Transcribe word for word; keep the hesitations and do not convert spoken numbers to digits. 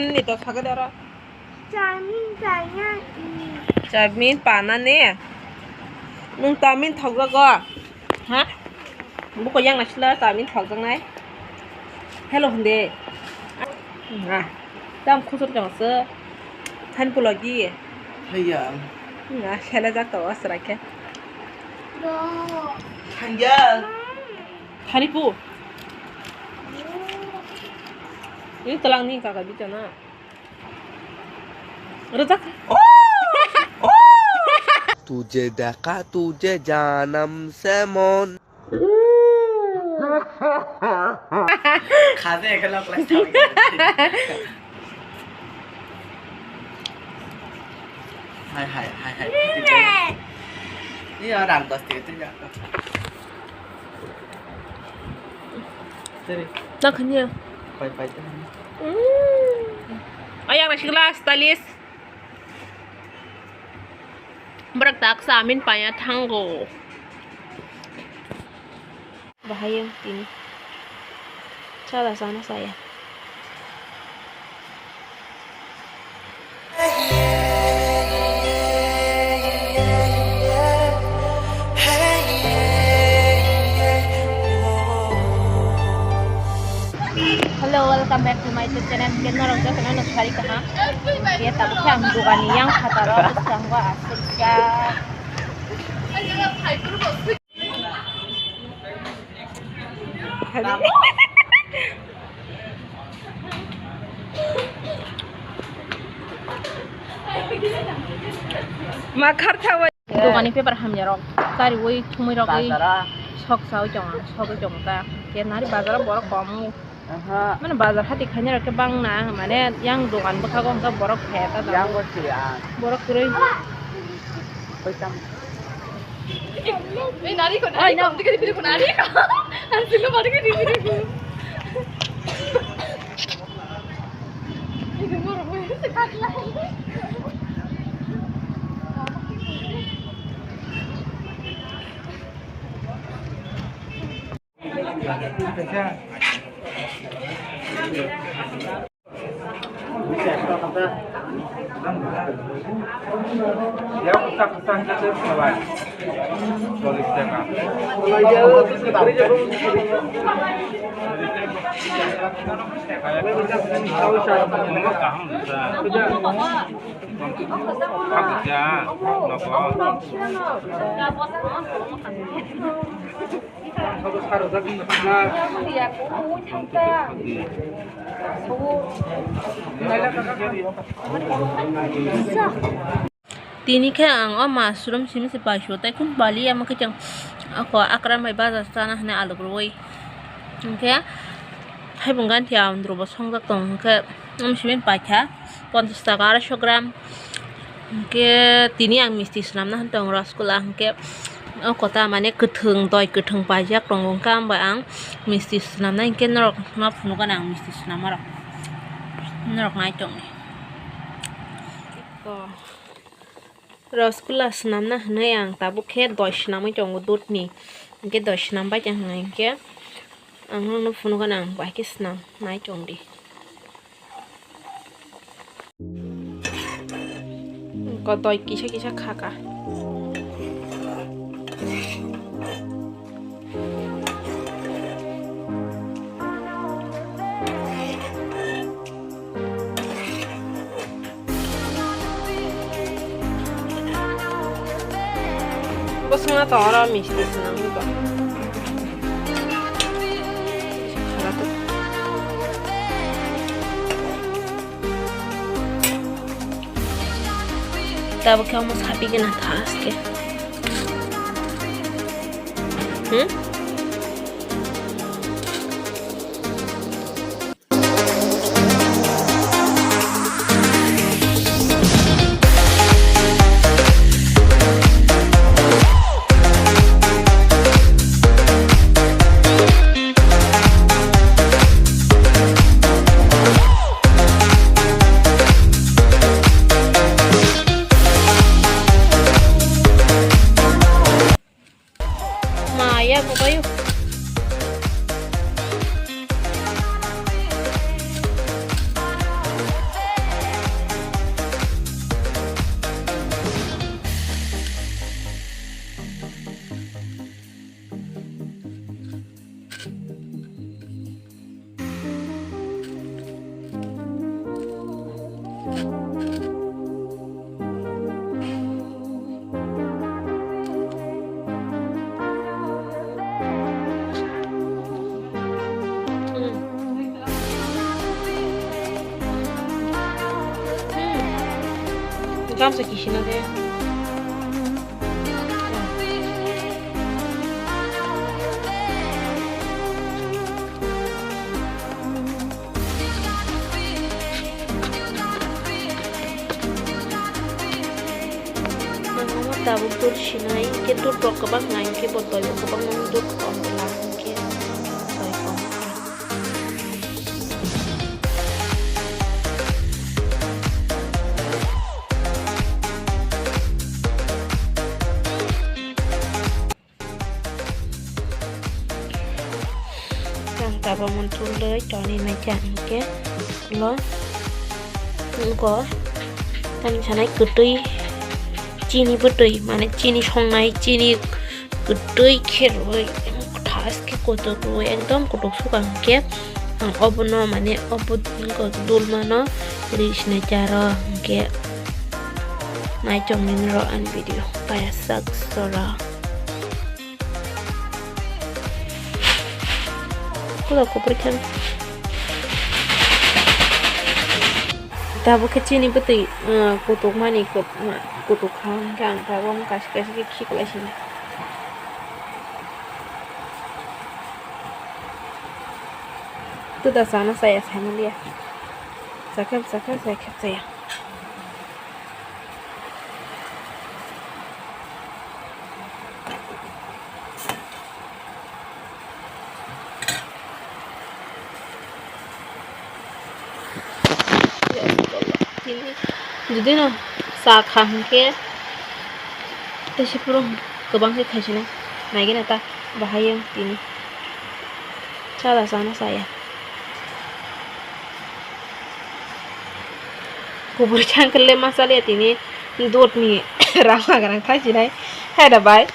Ni to saga daro. Chawmin chaya. Chawmin pana ne? Nung chawmin thokjago? Ha? Buko yang nasila chawmin thokjaknai. Hello hwnde. Ah, tam khusur jong se. Than pulo gi. Haiya. Ah, sela jak to asra khe. Haiya. Thani pu. Ini telang ni kaka bichana. Rojak. तुझे देखा तुझे जानम से मन। Khaje ekala class thawi. Hai, hai, hai, hai. Iya, rang dos tiga tiga. Sini. Nak hanya. Pai, pai, pai. Ayang nasi gelas, talis. Berak tak samin paya tanggo. Bahaya ini. Salah sana saya. Hello, welcome back to my YouTube channel. Keno rok jotono no sari kaham. Khe tabuk khe ang dogani yang phataro bwskango aswk jak. Ma khartha. Dogani paper hamya rok chariwi thumwi rogwi sok sawi tongo, sogwi tongo ta. Khe nari bazaro borok komo. Aha. Mane bazar hati khaina rok khe bangna, mane yang dogan bwkhago hwnkhe borok khe ta tongo. Yang bo siri ang. Borok kwrwi. Koi tam. Ei, nari ko, nari ko, dikari dikari ko, nari ko. Ang sila balik dikari dikari ko. Ini ngoro mo sa katla. Tini khe ang o mushroom simi se pai sio, tei kung bali ya, omo khe chwng ako akran bai baja chana hinwi aluk rwui. Hinkhe haibung ganthi androbo songjak tongo, hinkhe omo simi paikha ponchash taka, arai sho gram. Hinkhe tini ang misti swnamna hinwi tongo, rasgulla, hinkhe o kota mane kwthwng, doi kwthwng paijak tongo, hinkhe ang bai ang misti swnamna hinkhe norok no phunukgana ang misti swnammarok, norok nai tongni. Rasgulla swnamna hinwi ang tabuk khe doi swnamwi tongo dudni, hinkhe doi swnambai tong hinkhe ang nokno phunukgana ang bai khe swnam nai tongdi. Ko doi kisa kisa khaka. Bwswngno tongo oro misti swnamwi ba. Tabuk khe omo sapi gana tha aske. Hmm? Ma ya bukai Kamsa kisina de. Ang omo tabuk dud sinai, hwnkhe dud rok kwbang nai, hwnkhe bo toibo kwbang nang dud kom la, hwnkhe toi kom. Ang tabuk mantulwi toni naikha hwnkhe ulo wngkha tamni sanai kwtwi chini bwtwi, mane chini songnai, chini kwtwi khe rwui thaskhe kutuk rwui ekdom kutuk sukha hwnkhe ang obono mane obo wngkha dulmano ri sinai charo hwnkhe naichomni norok ani video kaya sak sora. Kuda kupri khan. Tabuk khe chini bwtwi, uh, kutuk mani kut-, ma-, kutuk kha hwnkhe ang tabuk kaisa kaisa khe khiklai sini. Tuda sana saya saya mulia. Sakhe sakhe saya khe saya. Jodi no cha kha hwnkhe tei se phuru kwbang khe khaisina naigena ta bahai wng tini cha da chana chaya. Kubui thangkhe le ma chaliya tini dotni rang hagrang thaisinai hai da bai.